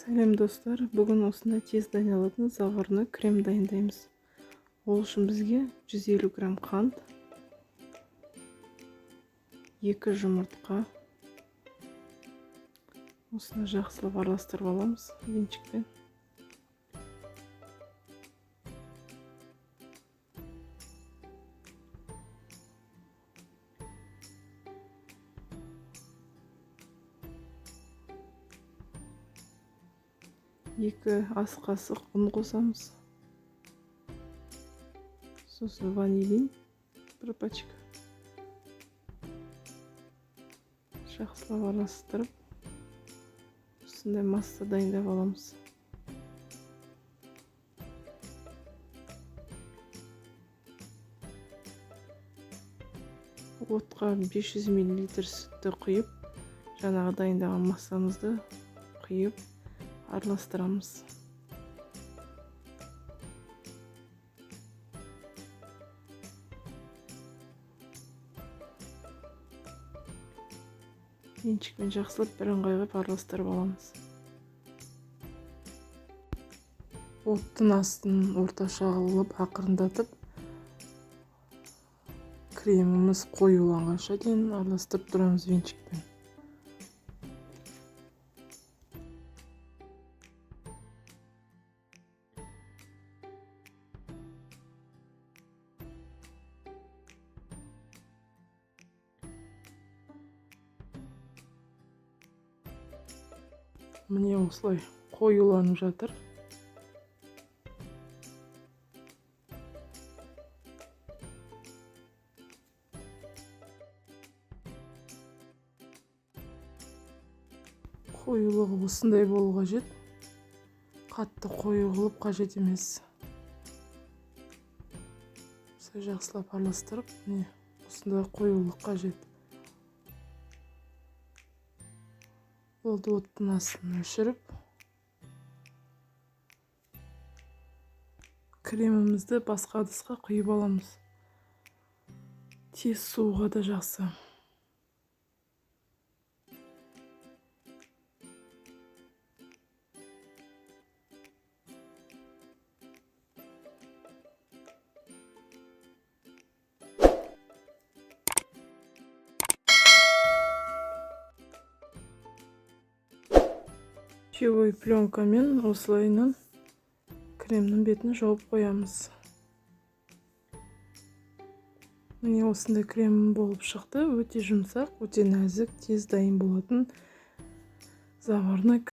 Сәлем, достар! Бүгін осындай тез дайындалатын заварной крем дайындаймыз. Ол үшін бізге 150 грамм қант, 2 жұмыртқа. Осыны жақсылап араластырып аламыз венчикпен. 2 ас қасық ұн қосамыз. Сосын ванилин 1 пачка. Жақсылап араластырып, осындай масса дайындап аламыз. Отқа 500 миллилитр сүтті құйып, жаңағы дайындаған массамызды құйып араластырамыз. Венчикпен жақсылап бірыңғай қылып араластырып аламыз. Оттың астын орташа қылып ақырындатып, креміміз қоюланғанша дейін араластырып тұрамыз венчикпен. Міне, осылай қоюланып жатыр. Қоюлығы осындай болу қажет. Қатты қою қылып қажет емес. Осылай жақсылап араластырып, міне, осындай қоюлық қажет. Болды, оттың астын өшіріп, кремімізді басқа ыдысқа құйып аламыз. Тез суға да жақсы. Пищевой пленкамен осылайынан кремнің бетін жауып қоямыз. Міне, осындай крем болып шықты. Өте жұмсақ, өте нәзік, тез дайын болатын заварной.